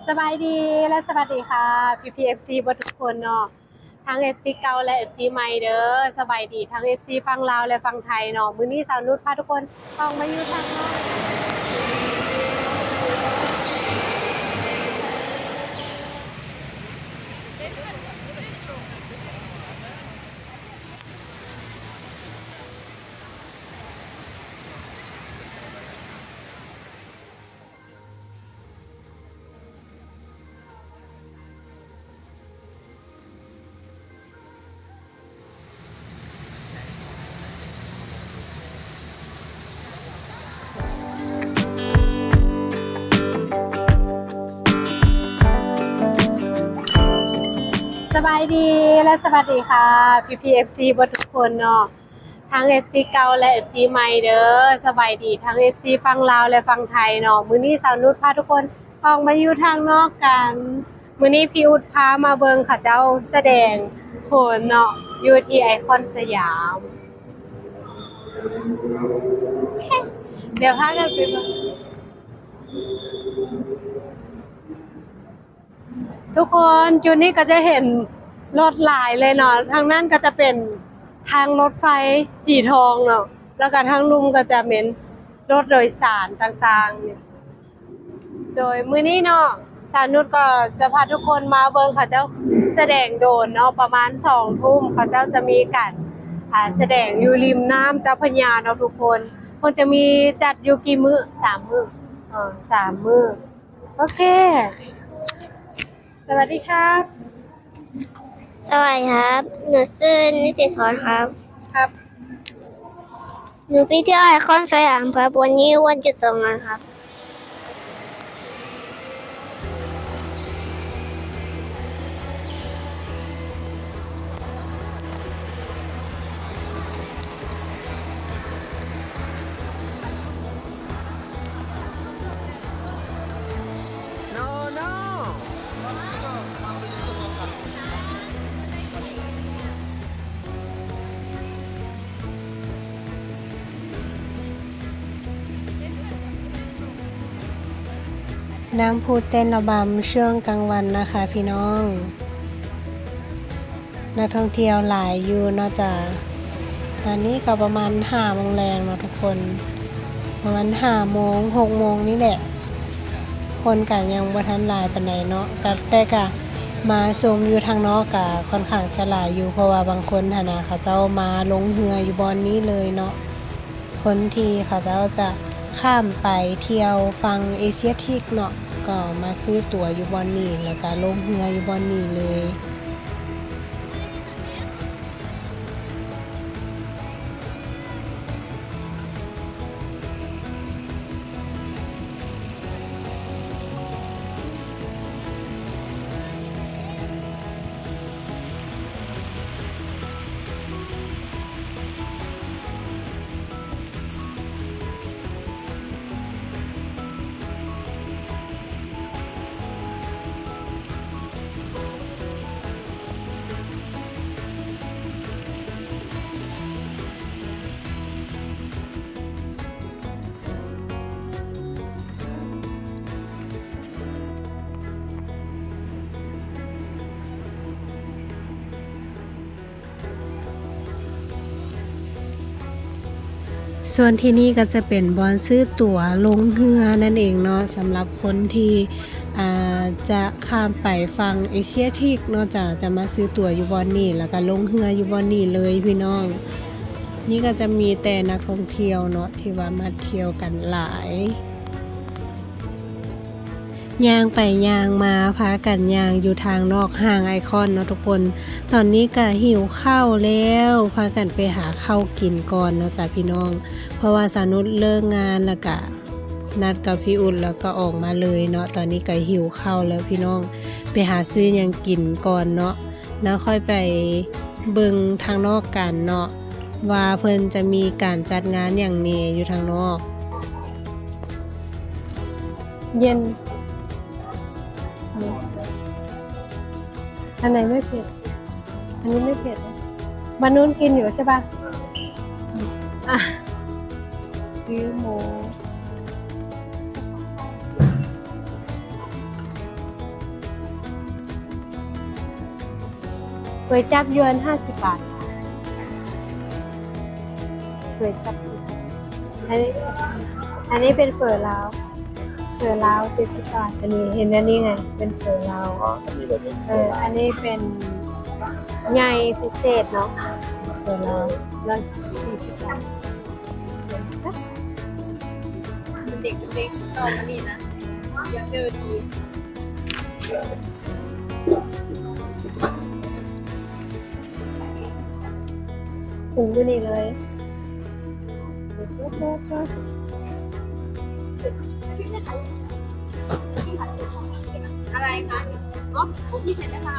ສະບາຍດີ ແລະ ສະຫວັດດີຄ່ະ ພີ່ໆ ເອັຟຊີ ເບິດທຸກຄົນເນາະ ທັງ ເອັຟຊີ ເກົ່າ ແລະ ເອັຟຊີ ໃໝ່ເດີ. ສະບາຍດີທັງ ເອັຟຊີ ຝັ່ງລາວ ແລະ ຝັ່ງໄທເນາະ. ມື້ນີ້ສາວນຸດພາທຸກຄົນອອກມາຢູ່ທາງນອກ. ສະບາຍດີ ແລະ ສະຫວັດດີຄ່ະ ພີ່ໆ ເອັຟຊີ ເບິດທຸກຄົນເນາະ. ທັງ ເອັຟຊີ ເກົ່າ ແລະ ເອັຟຊີ ໃໝ່ເດີ. ສະບາຍດີທັງ ເອັຟຊີ ຝັ່ງລາວ ແລະ ຝັ່ງໄທເນາະ. ມື້ນີ້ສາວນຸດພາທຸກຄົນອອກມາຢູ່ທາງນອກກັນ. ມື້ນີ້ພີ່ອຸດພາມາເບິ່ງເຂົາເຈົ້າສະແດງໂຂນເນາະ ຢູ່ທີ່ໄອຄອນສະຫຍາມ. ດຽວພາກັນໄປເບິ່ງ. ທຸກຄົນ ຈຸດນີ້ກໍຈະເຫັນລົດຫຼາຍເລີຍເນາະ. ທາງນັ້ນກໍຈະເປັນທາງລົດໄຟສີທອງເນາະ ແລ້ວກໍທາງລຸ່ມກໍຈະເປັນລົດໂດຍສານຕ່າງໆ. ໂດຍມື້ນີ້ເນາະ ສາວນຸດກໍຈະພາທຸກຄົນມາເບິ່ງເຂົາເຈົ້າສະແດງໂດຣນເນາະ. ປະມານສອງທຸ່ມ ເຂົາເຈົ້າຈະມີການ ອ່າ ສະແດງຢູ່ລິມນ້ຳເຈົ້າພະຍາເນາະທຸກຄົນ. ເພິ່ນຈະມີຈັດຢູ່ກີ່ມື້? ສາມມື້ ເອີ ສາມມື້. ໂອເຄ ສະຫວັດດີຄັບ. ສະຫວັດດີຄັບ ໜູຊື່ນິຕິສອນຄັບ. ຄັບ ໜູໄປທ່ຽວໄອຄອນສະຫຍາມຄັບ. ວັນນີ້ວັນຢຸດສອງວັນຄັບ. ນ້ຳພຸເຕັ້ນລະບຳຊ່ວງກາງວັນນະຄະພີ່ນ້ອງ. ນັກທ່ອງທ່ຽວຫຼາຍຢູ່ເນາະຈາ. ຕອນນີ້ກໍປະມານຫ້າໂມງແລງເນາະທຸກຄົນ ປະມານຫ້າໂມງ ຫົກໂມງນີ້ແຫຼະ. ຄົນກະຍັງບໍ່ທັນຫຼາຍປານໃດເນາະ ກະ ແຕ່ກະມາຊົມຢູ່ທາງນອກກະຄ່ອນຂ້າງຈະຫຼາຍຢູ່ ເພາະວ່າບາງຄົນຫັ້ນນະ ເຂົາເຈົ້າມາລົງເຮືອຢູ່ບ່ອນນີ້ເລີຍເນາະ. ຄົນທີ່ເຂົາເຈົ້າຈະຂ້າມໄປທ່ຽວຝັ່ງເອເຊຍທິກເນາະ ກໍມາຊື້ຕົ໋ວຢູ່ບ່ອນນີ້ ແລ້ວກໍລົງເຮືອຢູ່ບ່ອນນີ້ເລີຍ. ສ່ວນທີ່ນີ້ກໍຈະເປັນບ່ອນຊື້ຕົ໋ວລົງເຮືອນັ້ນເອງເນາະ ສຳລັບຄົນທີ່ ອ່າ ຈະຂ້າມໄປຝັ່ງເອເຊຍທິກເນາະ ຈະ ຈະມາຊື້ຕົ໋ວຢູ່ບ່ອນນີ້ ແລ້ວກໍລົງເຮືອຢູ່ບ່ອນນີ້ເລີຍພີ່ນ້ອງ. ນີ້ກໍຈະມີແຕ່ນັກທ່ອງທ່ຽວເນາະ ທີ່ວ່າມາທ່ຽວກັນຫຼາຍ. ຍ່າງໄປຍ່າງມາ ພາກັນຍ່າງຢູ່ທາງນອກຫ້າງໄອຄອນເນາະທຸກຄົນ. ຕອນນີ້ກະຫິວເຂົ້າແລ້ວ ພາກັນໄປຫາເຂົ້າກິນກ່ອນເນາະຈ້າພີ່ນ້ອງ ເພາະວ່າສາວນຸດເລີກງານແລ້ວກະນັດກັບພີ່ອຸດ ແລ້ວກະອອກມາເລີຍເນາະ. ຕອນນີ້ກະຫິວເຂົ້າແລ້ວພີ່ນ້ອງ ໄປຫາຊື້ຫຍັງກິນກ່ອນເນາະ ແລ້ວຄ່ອຍໄປເບິ່ງທາງນອກກັນເນາະ ວ່າເພິ່ນຈະມີການຈັດງານຫຍັງແດ່ຢູ່ທາງນອກ. ເຢັນ ອັນໄຫນໄມ່ເຜັດ? ອັນນີ້ໄມ່ເຜັດ. ບານູນກິນຢູ່ໃຊ່ປະ? ອ່ະ ຊື້ໝູ. ກ໋ວຍຈັບຢວນຫ້າສິບບາດ. ກ໋ວຍຈັບ ອັນນີ້ ອັນນີ້ເປັນເຝີລາວ. ເຝີລາວເຈັດສິບບາດ. ອັນນີ້ ເຫັນອັນນີ້ໄງ ເປັນເຝີລາວ. ອໍ ອັນນີ້ແບບນີ້. ເອີ ເຝີລາວ ອັນນີ້ເປັນໃຫຍ່ພິເສດເນາະ. ເຝີລາວຮ້ອຍສີ່ສິບບາດ. ເປັນເດັກ ເປັນເດັກ ຕອບມານີ້ນະ ຢາກເຈີດີ. ປຸງຢູ່ນີ້ເລີຍ. ອະໄລຄະ? ອໍ ພວກພຣີເຊັນເຕີ ຄັບ ວ້າ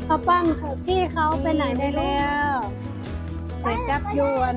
ເຂົ້າປັ້ນ ເຂົ້າປັ້ນ ພີ່ເຂົາໄປໄຫນແດ່ແລ້ວ? ໄປຈັບຢວນ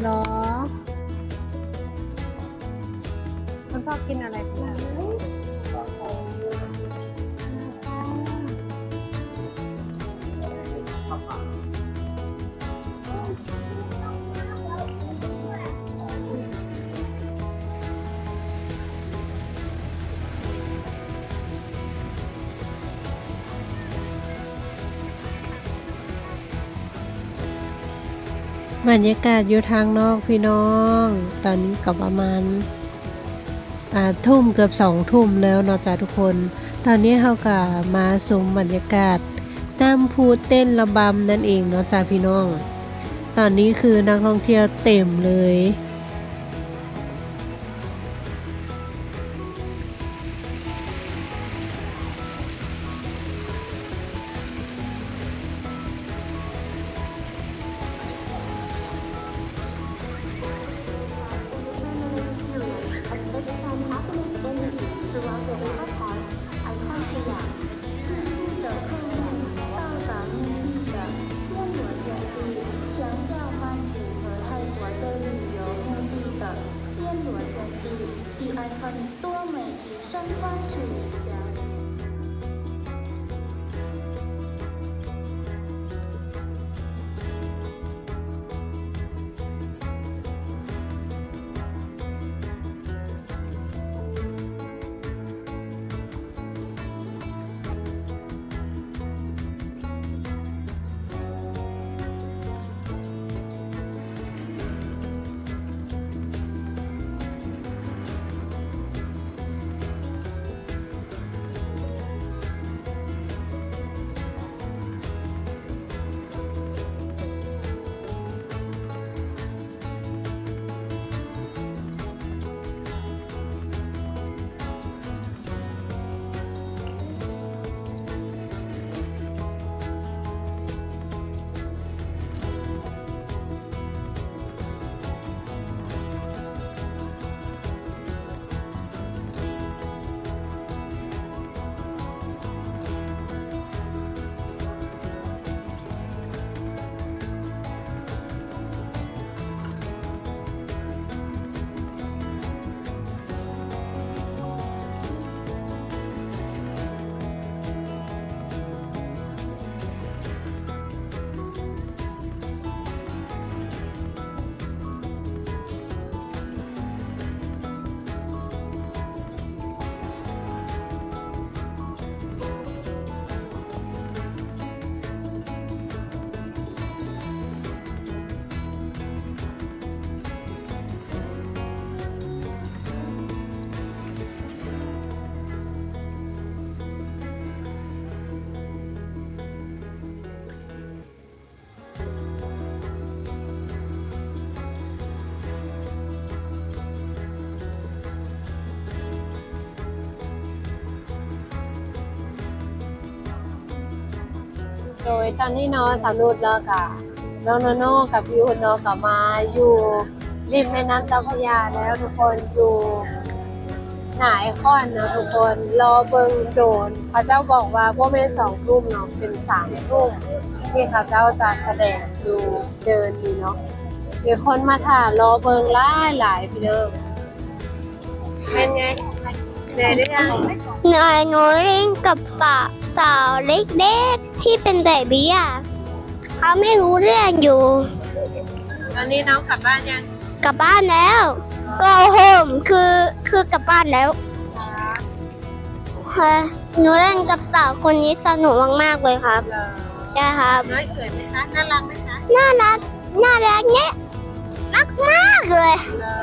ເນາະ. ຄຸນພໍ່ກິນອະໄລ? ບັນຍາກາດຢູ່ທາງນອກພີ່ນ້ອງ, ຕອນນີ້ກໍປະມານ ອ່າ ທຸ່ມ ເກືອບສອງທຸ່ມແລ້ວເນາະຈ້າທຸກຄົນ. ຕອນນີ້ເຮົາກໍມາຊົມບັນຍາກາດນ້ຳພຸເຕັ້ນລະບຳນັ້ນເອງເນາະຈ້າພີ່ນ້ອງ. ຕອນນີ້ຄືນັກທ່ອງທ່ຽວເຕັມເລີຍ. ໂດຍຕອນນີ້ເນາະ ສາວນຸດ ແລ້ວກະນ້ອງໂນໂນ່ກັບພີ່ອຸ່ນເນາະ ກະມາຢູ່ລິມແມ່ນ້ຳເຈົ້າພະຍາແລ້ວທຸກຄົນ ຢູ່ໜ້າໄອຄອນເນາະທຸກຄົນ. ລໍເບິ່ງໂດນ ເຂົາເຈົ້າບອກວ່າບໍ່ແມ່ນສອງທຸ່ມເນາະ ເປັນສາມທຸ່ມ ທີ່ເຂົາເຈົ້າຈະສະແດງຢູ່ເດີ່ນນີ້ເນາະ. ມີຄົນມາຖ້າລໍເບິ່ງຫຼາຍໆ ພີ່ນ້ອງ. ເປັນໄງ? หนูเล่นกับสาว สาวเล็กๆที่เป็นเบบี๋อะ เขาไม่รู้เรื่องอยู่ ตอนนี้น้องกลับบ้านยัง? กลับบ้านแล้ว go home คือ คือกลับบ้านแล้ว ครับ ค่ะ หนูเล่นกับสาวคนนี้สนุกมากๆเลยครับ เหรอ ใช่ครับ น้อยสวยไหมคะ น่ารักไหมคะ น่ารัก น่ารักเนี่ย รักมากเลย เหรอ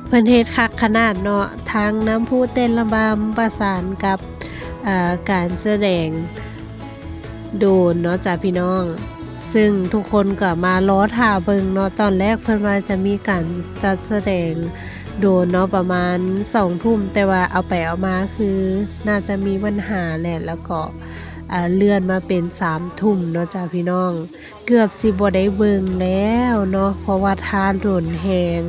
ເພິ່ນເຮັດຄັກຂະໜາດເນາະ ທັງນ້ຳພຸເຕັ້ນລະບຳປະສານກັບ ເອີ ການສະແດງໂດຣນເນາະຈ້າພີ່ນ້ອງ ຊຶ່ງທຸກຄົນກໍມາລໍຖ້າເບິ່ງເນາະ. ຕອນແລກເພິ່ນວ່າຈະມີການຈັດສະແດງໂດຣນເນາະ ປະມານສອງທຸ່ມ ແຕ່ວ່າເອົາໄປເອົາມາຄືໜ້າຈະມີບັນຫາແຫຼະ ແລ້ວກໍ ເລື່ອນມາເປັນສາມທຸ່ມເນາະຈ້າພີ່ນ້ອງ. ເກືອບຊິບໍ່ໄດ້ເບິ່ງແລ້ວເນາະ ເພາະວ່າຖ້າດົນແຮງ.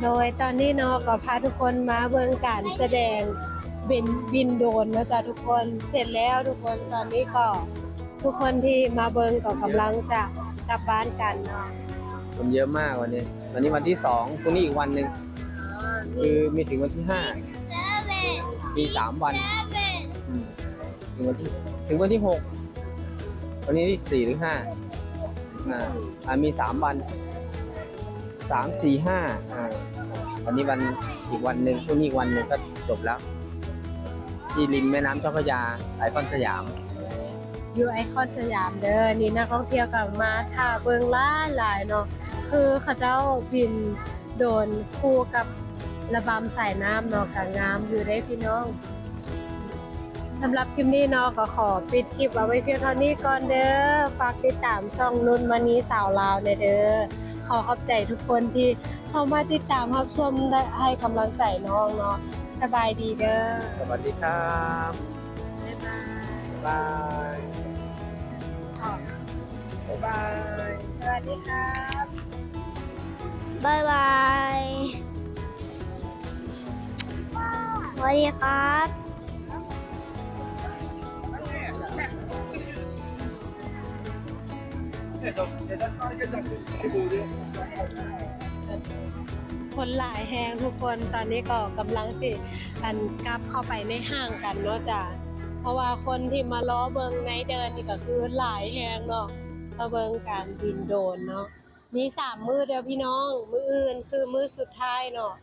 ໂດຍຕອນນີ້ເນາະ ກໍພາທຸກຄົນມາເບິ່ງການສະແດງບິນ ບິນໂດຣນເນາະຈ້າທຸກຄົນ. ເສັດແລ້ວທຸກຄົນ ຕອນນີ້ກໍທຸກຄົນທີ່ມາເບິ່ງກໍກຳລັງຈະກັບບ້ານກັນເນາະ. ຄົນເຍອະມາກວັນນີ້ ວັນນີ້ວັນທີສອງ ພລຸ່ງນີ້ອີກວັນໜຶ່ງ ຄືມີເຖິງວັນທີຫ້າ ມີສາມວັນ ອືມ ເຖິງວັນທີ ເຖິງວັນທີຫົກ ວັນນີ້ທີສີ່ຫຼືຫ້າ ອ່າ ອ່າ ມີສາມວັນ ສາມ ສີ່ ຫ້າ ອ່າ ວັນນີ້ວັນ ອີກວັນໜຶ່ງ ພລຸ່ງນີ້ອີກວັນໜຶ່ງກໍຈົບແລ້ວ ທີ່ລິມແມ່ນ້ຳເຈົ້າພະຍາ ໄອຄອນສະຫຍາມ ຢູ່ໄອຄອນສະຫຍາມເດີ. ນີ້ນັກທ່ອງທ່ຽວກໍມາຖ້າເບິ່ງຫຼາຍໆເນາະ ຄືເຂົາເຈົ້າບິນໂດຣນຄູ່ກັບລະບຳສາຍນ້ຳເນາະ ກໍງາມຢູ່ເດ້ພີ່ນ້ອງ. ສຳລັບຄລິບນີ້ເນາະ ກໍຂໍປິດຄລິບເອົາໄວ້ພຽງເທົ່ານີ້ກ່ອນເດີ. ຝາກຕິດຕາມຊ່ອງນຸ່ນມະນີສາວລາວແດ່ເດີ. ຂໍຂອບໃຈທຸກຄົນທີ່ເຂົ້າມາຕິດຕາມຮັບຊົມ ແລະ ໃຫ້ກຳລັງໃຈນ້ອງເນາະ. ສະບາຍດີເດີ. ສະຫວັດດີຄັບ. ບາຍບາຍ. ບາຍບາຍ. ບາຍບາຍ. ສະຫວັດດີຄັບ. ບາຍບາຍ. ສະຫວັດດີຄັບ. ຄົນຫຼາຍແຮງທຸກຄົນ. ຕອນນີ້ກໍກຳລັງຊິ ອັນ ກັບເຂົ້າໄປໃນຫ້າງກັນເນາະຈ້າ ເພາະວ່າຄົນທີ່ມາລໍເບິ່ງໃນເດີ່ນນີ້ກໍຄືຫຼາຍແຮງເນາະ. ມາເບິ່ງການບິນໂດຣນເນາະ. ມີສາມມື້ເດີພີ່ນ້ອງ ມື້ອື່ນຄືມື້ສຸດທ້າຍເນາະ.